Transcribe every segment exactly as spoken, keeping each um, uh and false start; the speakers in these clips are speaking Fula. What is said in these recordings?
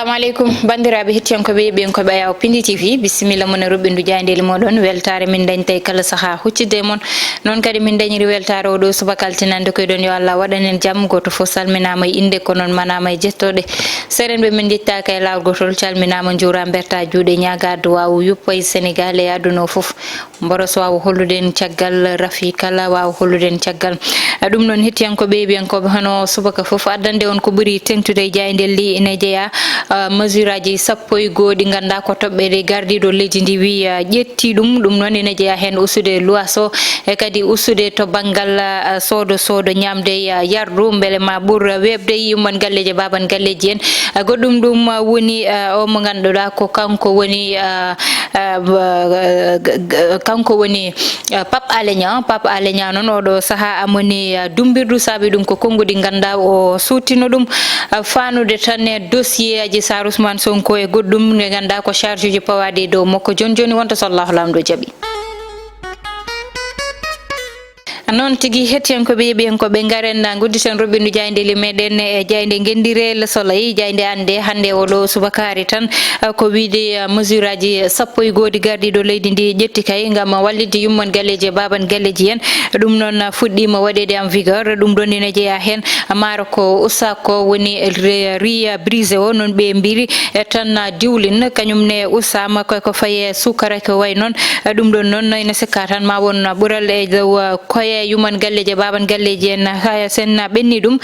Assalamu aleykum, banndiraaɓe hettiyankooɓe, yeeɓiyankooɓe Ayaawo Pindi T V, bisimilla mon e ruɓɓindu jaayndeeli mooɗon. Weltaare min dañta e kala sahaa huccitde e mon. Noon kadi min dañiri weltaare oo ɗoo subaka altine hannde, ko eɗon yo Allah waɗan en jam. Gooto fof salminaama e innde, ko noon manaama e jettooɗe. Seerenɓe men njettaaka e laawol gootol, calminaama, njuuraama, mbertaa juuɗe, ñaagaa duwaawu yuppa e Senegaal e aduna o fof. Mboros waawa hollude en caggal, rafi kala waawa hollude en caggal. A, ɗum noon, hettiyankooɓe, yeeɓiyankooɓe, hono subaka fof, addande on ko ɓuri teŋtude e jaayndeeli ina jeyaa, a, mesuraaji sappo e goo ɗi nganndu-ɗaa ko toɓɓe ɗe gardiiɗo leydi ndi wiyi, a, ƴetti ɗum. Ɗum noon ina jeyaa heen ustude luwaas o, e kadi ustude to banngal, a, soodo, soodo ñaamde e, a, yardu, mbele ma ɓur weeɓde e yumman galleeji e baaban galleeji en. A, goɗɗum ɗum, a, woni, a, o mo nganndu-ɗaa ko kanko woni, a, a, b-, g-, g-, kanko woni, a, Pape Alé Niang. Pape Alé Niang noon, oo ɗoo sahaa amoni, a, dummbirdu, saabi ɗum ko konnguɗi nganndu-ɗaa o suuttino ɗum, a, faanude tan e dossier Adji Sarr, Ousmane Sonko e goɗɗum nde nganndu-ɗaa ko charge uji pawaaɗi e dow makko. Jooni jooni, wonta so Allahu Laamɗo jaɓi. Noon tigi, hettiyankooɓe, yeeɓiyankooɓe, ngaren na ngudditen ruɓɓindu jaayndeeli meɗen e jaaynde Ngenndire Le Soleil, jaaynde an nde hannde oo ɗoo subakaare tan, a, ko wiyde, a, mesuraaji sappo e goo ɗi gardiiɗo leydi ndi ƴetti kay ngam wallitde yumman galleeji e baaban galleeji en. Ɗum noon, a, fuɗɗiima waɗeede en vigueur. Ɗum ɗoon ina jeyaa heen maaro ko usta ko woni re-, riz brisé o, noon ɓe mbiri, e tan, a, diwlin, kañum ne ustaama ko, ko faye suukara ko wayi noon. E ɗum ɗoon noon ina sikka tan ma won ɓural e dow, a, koye yumman galleeji e baaban galleeji en, haya sen ɓenni ɗum.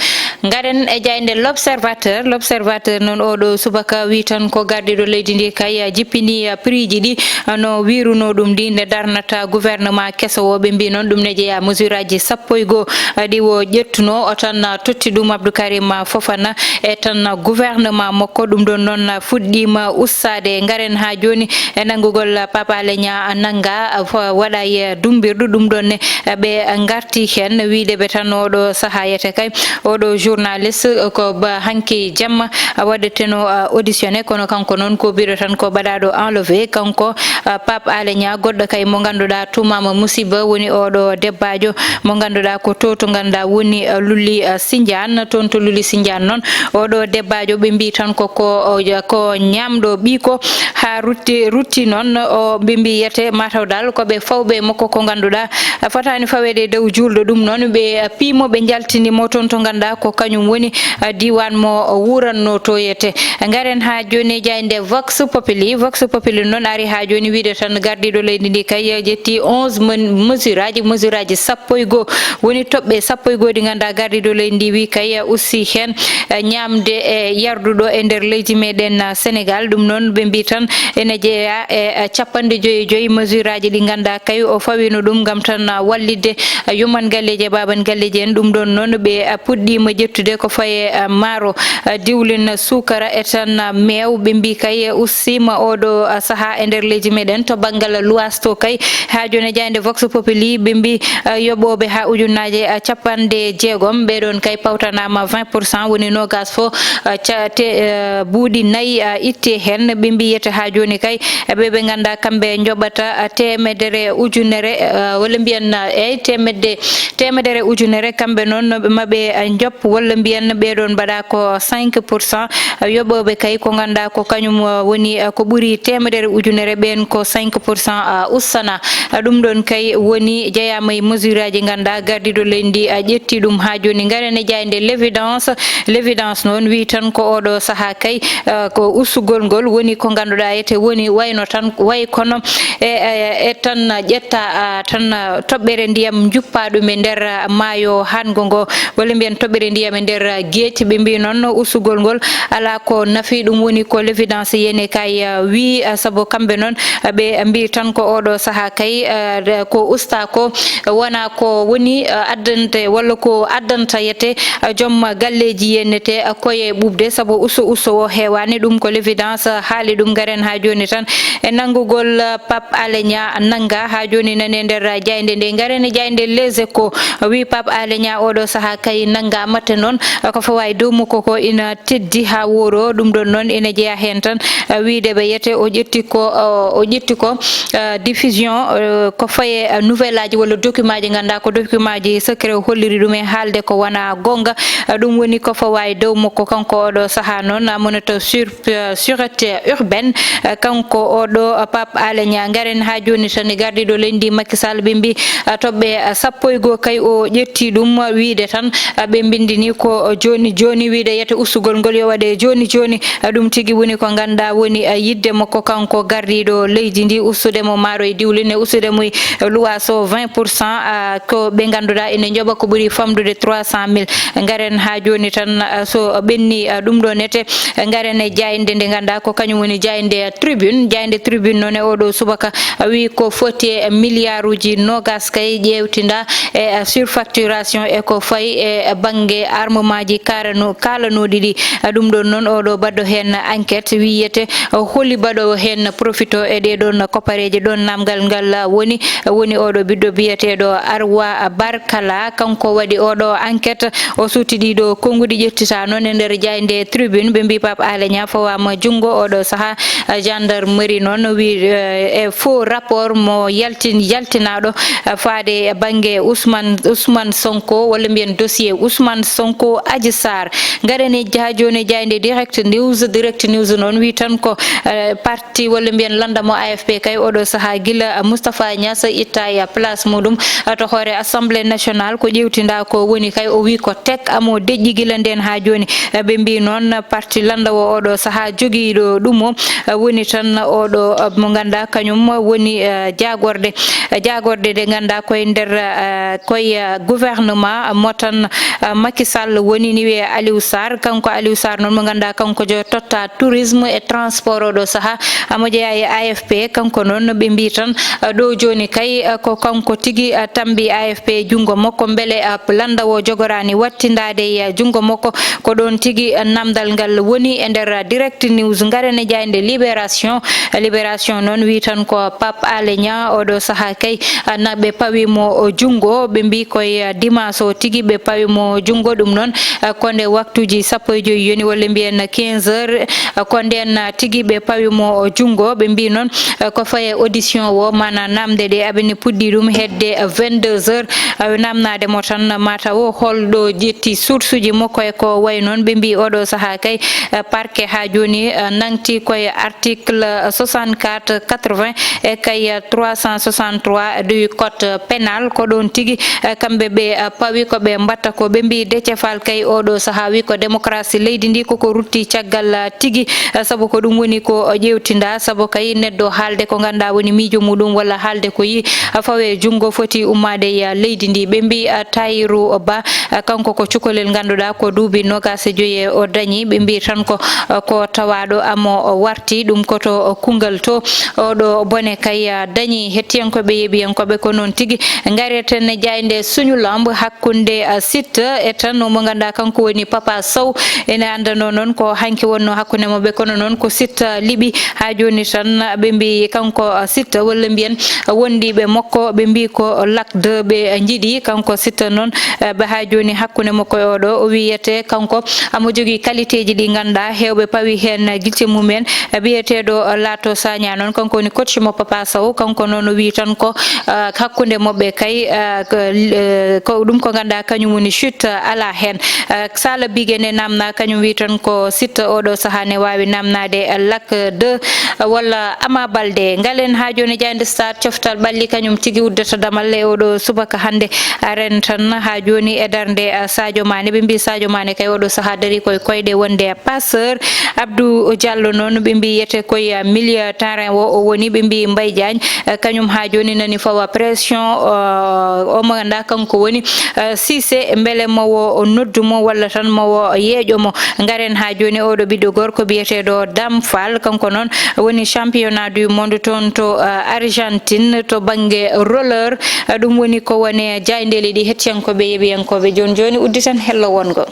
Ngaren e jaaynde L'Observateur. L'Observateur noon oo ɗoo subaka wi tan ko gardiiɗo leydi ndi kay, a, jippini, a, prix ji ɗi, a, no wiirunoo ɗum ndi nde darnata gouvernement keso o. Ɓe mbi noon ɗum ne jeyaa mesuraaji sappo e goo, a, ɗi o ƴettunoo. O tan, a, totti ɗum Abdou Karim, a, Fofana e tan, a, gouvernement makko. Ɗum ɗoon noon, a, fuɗɗiima ustaade. Ngaren haa jooni e nanngugol, a, Pape Alé Niang, a, nanngaa, a, fo-, waɗa e dummbirdu. Ɗum ɗoon ne, a, ɓe ngarti heen wiyde ɓe tan oo ɗoo sahaa yete kay. Oo ɗoo journaliste, a, ko ba hanki jamma, a, waɗeteno, a, auditionné, kono kanko noon ko biɗo tan ko baɗaaɗo enlevé. Kanko, a, Pape Alé Niang, goɗɗo kay mo nganndu-ɗaa tuumaama musiba woni oo ɗoo debbaajo mo nganndu-ɗaa ko to, to nganndu-ɗaa woni, a, Lulli, a, Sindian. Toon to Lulli Sindian noon, oo ɗoo debbaajo ɓe mbi tan ko, ko, o, ko ñaamɗo ɓiiko haa rutti, rutti noon. O ɓe mbi yete mataw dal ko ɓe fawɓe makko ko nganndu-ɗaa, a, fotaani faweede e dow juulɗo. Ɗum noon ɓe, a, piimo ɓe njaltini mo toon to nganndu-ɗaa ko kañum woni, a, diiwaan mo o wuurannoo to yete. Ngaren haa jooni e jaaynde Vox Populi. Vox Populi noon ari haa jooni wiyde tan gardiiɗo leydi ndi kay ƴetti onze men-, mesure aji, mesure aji sappo e goo woni toɓɓe sappo e goo ɗi nganndu-ɗaa gardiiɗo leydi ndi wi kay usti heen, eh, ñaamde e yarduɗo e nder leydi meɗen, ah, Senegaal. Ɗum noon ɓe mbi tan ene jeeya e, eh, capanɗe joyi e joyi mesure aji ɗi nganndu-ɗaa kay o fawino ɗum ngam tan, ah, wallitde, ah, yumman galleeji e baaban galleeji en. Ɗum ɗoon noon ɓe, ah, puɗɗiima ƴettude ko faye, ah, maaro, ah, diwlin, suukara e tan, ah, meew. Ɓe mbi kay, eh, ustiima oo ɗoo, ah, sahaa e nder leydi meɗen to banngal luwaas to kay. Haa jooni e jaaynde Vox Populi ɓe mbi, ah, yoɓooɓe haa ujunnaaje, ah, capanɗe jeegom, ɓee ɗoon kay pawtanaama vingt pour cent, woni noogaas fof, ah, ca-, te-, ah, buuɗi nayi, ah, ittee heen. Ɓe mbi yete haa jooni kay, eh, ɓe ɓe nganndu-ɗaa kamɓe njoɓata, ah, teemedere ujunere, ah, walla mbiyen, ah, eey, teemedde teemedere ujunere, kamɓe noon no ɓe maɓe, eh, njop, walla mbiyen ɓee ɗoon mbaɗa ko cinq pour cent, eh, yoɓooɓe kay ko nganndu-ɗaa ko kañum, eh, woni, eh, ko ɓuri teemedere ujunere, ɓeen ko cinq pour cent, eh, ustana. Eh, ɗum ɗoon kay woni jeyaama e mesure aji nganndu-ɗaa gardiiɗo leydi ndi, eh, ƴetti ɗum haa jooni. Ngaren e jaaynde L'Évidence. L'Évidence noon wi tan ko oo ɗoo sahaa kay, eh, ko ustugol ngol woni ko nganndu-ɗaa ete woni wayno tan, way kono e, e, e tan ƴetta, ah, tan, ah, toɓɓere ndiyam, njuppa ɗum e nder, ah, maayo haango ngo, walla mbiyen toɓɓere ndiyam e nder, ah, geec. Ɓe mbi noon ustugol ngol alaa ko nafi. Ɗum woni ko L'Évidence yene kay, ah, wi, ah, sabu kamɓe noon, ah, ɓe mbi tan ko oo ɗoo sahaa kay, ah, de-, ko usta ko wona ko woni, ah, addante walla ko addanta yete, ah, joom galleeji yennete, ah, koye ɓuuɓde, sabu usto usto o heewaani. Ɗum ko L'Évidence, ah, haali ɗum. Ngaren haa jooni tan e nanngugol, ah, Pape Alé Niang nannga. Haa jooni nani e nder jaaynde nde. Ngaren e jaaynde Les Échos. Wi Pape Alé Niang oo ɗoo sahaa kay nanngaama, te noon, ah, ko fawa e dow makko ko ina teddi haa wooro. Ɗum ɗoon noon ina jeyaa heen tan, ah, wiyde ɓe yete o ƴetti ko, o, o ƴetti ko, eh, diffusion, eh, ko faye, eh, nouvelle aji walla document ji, ngannduɗaa ko document ji secret, o holliri ɗum e haalde ko wona goonga. Eh, ɗum woni ko fawa e dow makko, kanko oɗo sahaa noon, eh, moniteur sur, eh, sûreté urbaine, eh, kanko oɗo, eh, Pape Alé Niang. Ngaren haa jooni tan e gardiiɗo leydi Macky Sall, ɓe mbi, eh, toɓɓe, eh, sappo e goo kay o ƴetti ɗum, eh, wiide tan, eh, ɓe mbindini ko, eh, jooni jooni, wiide yete ustugol ngol yo waɗe jooni jooni. Eh, ɗum tigi woni ko ngannduɗaa woni, eh, yiɗde makko kanko gardiiɗo leydi ndi, ustude mo maaro e diwlin e ustude mo e luwaaso vingt pour cent, ah, ko ɓe ngannduɗaa ene njoɓa ko ɓuri famɗude trois cent mille. Ngaren haa jooni tan, ah, so ɓenni, ah, ɗum ɗo nete, ngaren e jaaynde nde ngannduɗaa ko kañum woni jaaynde Tribune. Jaaynde Tribune noon e oɗo subaka, ah, wi ko foti e milliarduji noogas kay ƴeewtinda e, ah, surfacturation e ko fayi e bannge armement ji karano-, kaalanooɗi ɗi. Ah, ɗum ɗon noon oɗo baɗɗo heen enquête wiyete, ah, holi baɗoowo heen profito e ɗee ɗoon koppareeje ɗoon namgal ngal, ah, woni, ah, woni oɗo ɓiɗɗo biyeteeɗo Arwa Barkala. Kanko waɗi oɗo enquête, o suuti ɗiɗo konnguɗi ƴettita noon e nder jaaynde Tribune. Ɓe mbi Pape Alé Niang fawaama junngo oɗo sahaa, ah, gendarmerie noon wi, eh, e faux rapport mo yaltin-, yaltinaaɗo, ah, faade e bannge Ousmane, Ousmane Sonko, walla mbiyen dossier Ousmane Sonko, Adji Sarr. Ngaren e haa jooni e jaaynde Direct News. Direct News noon wi tan ko, eh, parti walla mbiyen lannda mo A F P kay oɗo sahaa gila, eh, Moustapha Niass itta e place muɗum, eh, to hoore Assemblée nationale. Ko ƴeewtinda ko woni kay o wi ko tek amo deƴƴi gila ndeen haa jooni. Eh, ɓe mbi noon parti lannda o oɗo sahaa jogiiɗo ɗum o, eh, woni tan oɗo, eh, mo ngannduɗaa kañum woni, eh, jaagorɗe, eh, jaagorɗe ɗe ngannduɗaa koye nder, eh, koye, eh, gouvernement mo tan, eh, Macky Sall woni ni wiyee Aliou Sarr. Kanko Aliou Sarr noon mo ngannduɗaa kanko jo totta tourisme e transport oɗo sahaa, ah, mo jeyaa e A F P. Kanko noon ɓe mbi tan, ah, ɗo jooni kay, ah, ko kanko tigi, ah, tambi A F P junngo makko, mbele, ah, lannda o jogoraani wattindaade e, ah, junngo makko. Ko ɗoon tigi, ah, namdal ngal woni e nder, ah, Direct News. Ngaren e jaaynde Libération. Libération noon wi tan ko Pape Alé Niang oɗo sahaa kay, ah, na ɓe pawi mo o junngo, ɓe mbi koye, ah, dimanche o tigi ɓe pawi mo junngo. Ɗum noon, ah, ko nde waktuuji sappo e joy yoni walla mbiyen quinze heures, ah, ko ndeen, ah, tigi ɓe pawi mo o junngo. Ɓe mbi noon, ah, ko faye audition o, maanaam namde ɗe aɓene puɗɗi ɗum hedde, ah, vingt-deux heures, ah, namnaade mo tan mataw holɗo ƴetti source uji makko e ko wayi noon. Ɓe mbi oɗo sahaa kay, ah, parquet haa jooni, ah, nangti koye article soixante-quatre, quatre-vingts e kay trois cent soixante-trois du code pénal. Ko ɗoon tigi, eh, kamɓe ɓe, eh, pawi ko ɓe mbatta ko. Ɓe mbi Déthié Fall kay oɗo sahaa wi ko démocratie leydi ndi koko rutti caggal, eh, tigi, eh, sabu ko ɗum woni ko ƴeewtinda, sabu kay neɗɗo haalde ko ngannduɗaa woni miijo muɗum walla haalde ko yi, eh, fawe junngo foti ummaade e, eh, leydi ndi. Ɓe mbi, eh, Tahirou Ba, eh, kanko ko cukalel ngannduɗaa ko duuɓi noogaas e joy o dañi. Ɓe mbi tan ko, eh, ko tawaaɗo amo o warti ɗum ko to, eh, Koungheul to. Oɗo bone kay, ah, dañi hettiyankooɓe, yeeɓiyankooɓe. Ko noon tigi, ngareten e jaaynde Suñu Lamb hakkunde, ah, Siteu e tan mo ngannduɗaa kanko woni Papa Sow. Ene anndanoo noon ko hanki wonnoo hakkunde maɓɓe, kono noon ko Siteu liɓi haa jooni tan. Ɓe mbi kanko, ah, Siteu walla mbiyen, ah, wondiiɓe makko ɓe mbi ko Lac deux ɓe, ah, njiɗi. Kanko Siteu noon, ah, ɓe haa jooni hakkunde makko e oɗo o wiyete kanko amo jogii qualité ji ɗi ngannduɗaa heewɓe pawi heen gicce mum en. Biyeteeɗo Lato Sagna noon, kanko woni coach mo Papa Sow, kanko noon o wii tan ko, ah, hakkunde maɓɓe kay, ah, ko, eh, ko ɗum ko ngannduɗaa kañum woni chute, ah, alaa heen. Ah, Sala Bigué ne namna, kañum wii tan ko Siteu oɗo sahaa ne waawi namnaade Lac deux, ah, walla Ama Baldé. Ngalen haa jooni jaaynde Stade coftal ɓalli kañum tigi uddata damal e oɗo subaka hannde. Aren tan haa jooni e darnde, ah, Sadio Mané. Ɓe mbii Sadio Mané kay oɗo sahaa darii koye koyɗe wonde passeur. Abdou Diallo noon ɓe mbii yete koye, ah, milieu terrain o, o woni. Ɓe mbii Mbaye Diagne, ah, kañum haa jooni nani fawa pression, ah, o mo ngannduɗaa kanko woni, ah, Cissé, mbele mo wo o noddu mo walla tan mo wo yeeƴo mo. Ngaren haa jooni oɗo ɓiɗɗo gorko biyeteeɗo Dame Fall, kanko noon woni championnat du monde toon to, ah, Argentine to bannge roller. Ah, ɗum woni ko woni jaayndeeli ɗi hettiyankooɓe, yeeɓiyankooɓe. Jooni jooni udditen hello wongo.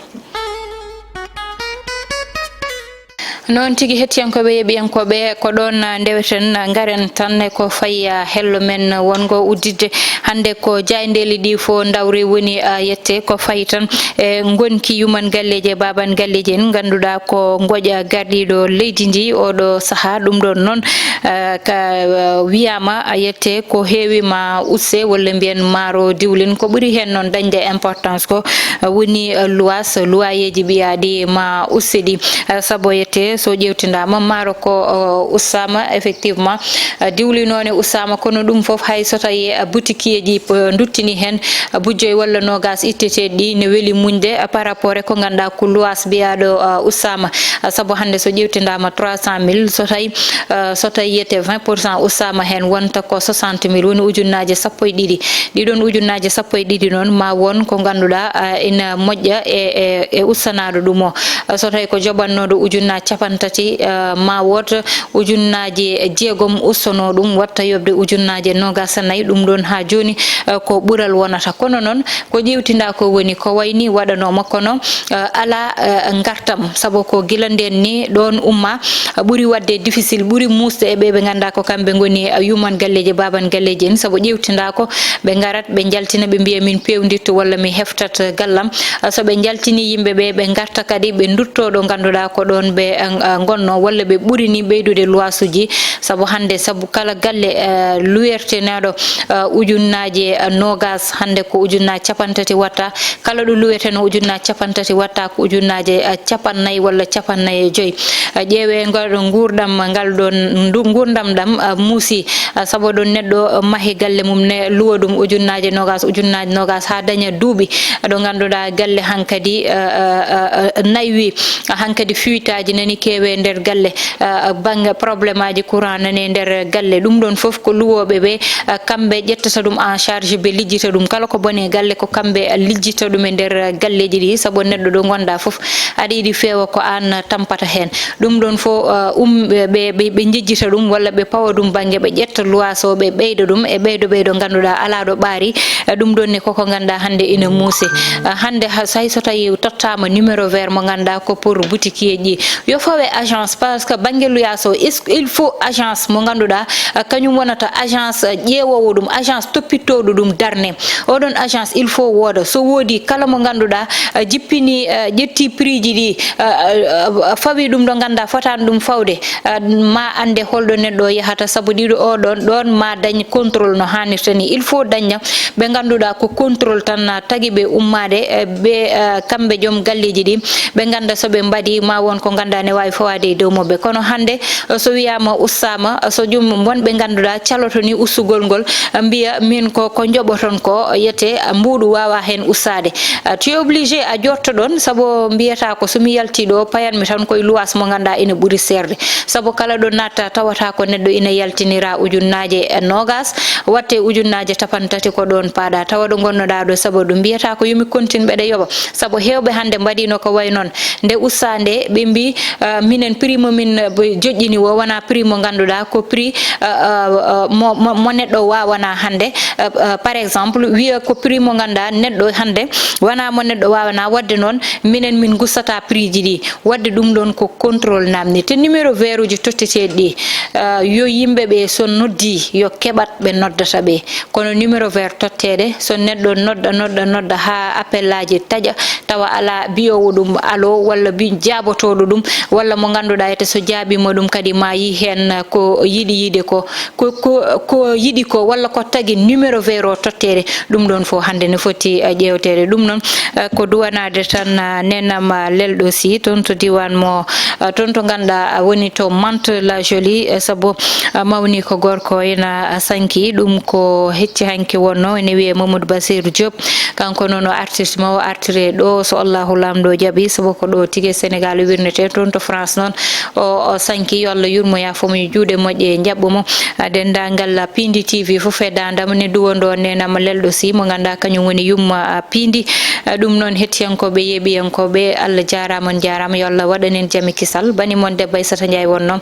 Noon tigi, hettiyankooɓe, yeeɓiyankooɓe, ko ɗoon, ah, ndeweten, ah, ngaren tan e ko fayi, ah, hello men wonngo udditde hannde. Ko jaayndeeli ɗi fof ndawri woni, ah, yette ko fayi tan e ngonki yuman galleeji e baaban galleeji en, ngannduɗaa ko ngoƴa gardiiɗo leydi ndi oɗo sahaa. Ɗum ɗoon noon, ah, ka, ah, wiyaama, ah, yette ko heewi ma usse, walla mbiyen maaro diwlin. Ko ɓuri heen noon dañde importance ko, ah, woni, ah, luwaas, luwaayeeji ɓiyaaɗi ma usse ɗi. Ah, sabu yette so ƴeewtindaama maaro ko, ah, ussaama effectivement, ah, diwlinoone ussaama, kono ɗum fof hay so tawi, ah, butikiyeeji p-, nduttini heen, ah, bujjoy walla noogaas itteteeɗi ɗi ne weli muñde, ah, par rapport e ko ngannduɗaa ko luwaas biyaaɗo, ah, ussaama. Ah, sabu hannde so ƴeewtindaama trois cent mille, so tawi, ah, so tawi yette vingt pour cent ussaama heen, wonta ko soixante mille, woni ujunnaaje sappo e ɗiɗi. Ɗiɗon ujunnaaje sappo e ɗiɗi noon ma won ko ngannduɗaa, ah, ina moƴƴa e, e, e ussanaaɗo ɗum o. Ah, so tawi ko joɓannooɗo ujunnaaje capantati, ah, ma wood ujunnaaje jeegom ussanoo ɗum, watta yoɓde ujunnaaje noogaas e nayi, ɗum ɗoon haa jooni, ah, ko ɓural wonata. Kono noon, ko ƴeewtindaa ko woni ko wayi ni waɗanooma, kono, ah, alaa, ah, ngartam, sabu ko gila ndeen ni ɗoon ummaa, ah, ɓuri waɗde difficile, ɓuri muusde e ɓe ɓe ngannduɗaa ko kamɓe ngoni, ah, yuman galleeji, baaban galleeji en, sabu ƴeewtindaa ko ɓe ngarat, ɓe njaltina, ɓe mbiya min peewndirtu walla mi heftat gallam. Ah, so ɓe njaltini yimɓe ɓe, ɓe ngarta kadi, ɓe ndutto ɗo ngannduɗaa ko ɗoon ɓe, ah, ah, ngonnoo, walla ɓe ɓuri ni ɓeydude luwaasuuji, sabu hannde, sabu kala galle, ah, luwerteneeɗo, ah, ujunnaaje, ah, noogaas, hannde ko ujunnaaje capantati watta, kala ɗo luweteno ujunnaaje capantati watta ko ujunnaaje, ah, capannay walla capannay e joy. Ah, ƴeewe ngal ɗo nguurɗam, ngal ɗon ndu-, nguurndam ɗam, ah, muusi, ah, sabu ɗon neɗɗo, ah, mahi galle mum ne, luwa ɗum ujunnaaje noogaas, ujunnaaje noogaas haa daña duuɓi, ah, ɗo ngannduɗaa galle hankadi, ah, ah, ah, ah, naywi, ah, hankadi fuitaaji nani keewe nder galle, ah, bannge problémaaji courant nani nder galle. Ɗum ɗon fof ko luwooɓe ɓe, ah, kamɓe ƴettata ɗum en charge, ɓe lijjita ɗum. Kala ko boni e galle ko kamɓe lijjita ɗum e nder galleeji ɗi, sabu neɗɗo ɗo ngonɗaa fof aɗa yiɗi feewa ko aan tampata heen. Ɗum ɗoon fof, uh, um, ɓe, ɓe, ɓe njejjita ɗum walla ɓe pawa ɗum bannge, ɓe ƴetta luwaas o, ɓe ɓeyda ɗum e ɓeydo ɓeydo ngannduɗaa alaa ɗo ɓaari. Uh, ɗum ɗoon ne koko ngannduɗaa hannde ina muusi. Uh, hannde ha, so hay so tawi tottaama numéro vert mo ngannduɗaa ko pour boutique ji, yo fawe agence, parce que bannge luyaas o, il faut agence mo ngannduɗaa, uh, kañum wonata agence, uh, ƴeewoowo ɗum, agence toppitooɗo ɗum darne. Oɗon agence, il faut wooda. So woodi kala mo ngannduɗaa, uh, jippini, uh, ƴetti prix ji ɗi, uh, uh, uh, fawi ɗum ɗo ngannduɗaa fotaani ɗum fawde, uh, ma annde holɗo neɗɗo o yahata, sabu ɗiɗo o ɗon, ɗon ma dañ contrôle no haanirta ni. Il faut daña ɓe ngannduɗaa ko contrôle tan, uh, tagi ɓe ummaade, uh, ɓe, uh, kamɓe joom galleeji ɗi, ɓe ngannda so ɓe mbaɗi ma won ko ngannduɗaa ne waawi fawaade e dow maɓɓe. Kono hannde, uh, so wiyaama ussaama, uh, so joom wonɓe ngannduɗaa caloto ni ussugol ngol, uh, mbiya min ko, ko njoɓoton ko, yete, uh, mbuuɗu waawa heen ussaade. Uh, tu es obligé a jotto ɗon, sabu mbiyata ko so mi yalti ɗo, payan mi tan koye luwaas mo ngannduɗaa ina ɓuri seerde. Sabu kala ɗo natta tawata ko neɗɗo ina yaltinira ujunnaaje e noogaas, watte ujunnaaje cappanɗe tati ko ɗoon paaɗa. Tawa ɗo ngonnoɗaa ɗo, sabu ɗum mbiyata ko yo mi kontin mbeɗa yoɓa. Sabu heewɓe hannde mbaɗino ko wayi noon. Nde usta nde, ɓe mbi, ah, minen prix mo min, eh, joƴƴini o wona prix mo ngannduɗaa ko prix, ah, ah, ah, mo, mo, mo neɗɗo wawana hannde. Ah, ah, par exemple, wiya ko prix mo ngannduɗaa neɗɗo hannde wona mo neɗɗo wawana. Waɗde noon, minen min gustata prix ji ɗi. Waɗde ɗum ɗoon ko contrôle namni. Te numéro vert uji totteteeɗi ɗi, ah, yo yimɓe ɓe so noddi, yo keɓat ɓe noddata ɓe. Kono numéro vert totteede, so neɗɗo nodda, nodda, nodda haa appel aji taƴa, tawa alaa biyoowo ɗum allo, walla bi-, jaabotooɗo ɗum, walla mo ngannduɗaa ete so jaabiima ɗum kadi ma yi heen ko yiɗi yiide ko, ko, ko, ko yiɗi ko, walla ko tagi numéro vert o totteede, ɗum ɗoon fof hannde ne foti, eh, ƴeewteede. Ɗum noon, eh, ko duwanaade tan, ah, nenam, ah, lelɗo si toon to diiwaan mo, ah, toon to ngannduɗaa, ah, woni to Mantes la Jolie, eh, sabu, ah, mawni ko gorko ina, ah, sanki ɗum ko hecci hanki wonno ene wiyee Mamadou Bassirou Diop. Kanko noon o artirti ma o artire ɗo, so Allahu Laamɗo jaɓi, sabu ko ɗo tigi Sénégal wirnete. Toon to France noon o, o sanki, yo Allah yurmo, yaafo mo, juuɗe moƴƴe njaɓɓo mo. Ah, denndaangal, ah, Piindi T V fof e daandam ne duwondoo nenam lelɗo si mo ngannduɗaa kañum woni yumma, ah, Piindi. Ah, ɗum noon hettiyankooɓe, yeeɓiyankooɓe, Allah jaaraama, on jaaraama, yo Allah waɗan en jam e kisal. Bani mon debbo Aissata Ndiaye wonno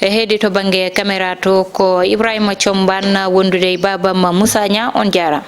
e heedi to bannge caméra to ko Ibrahima Thiombane wondude e baabam Moussa Niang, on jaaraama.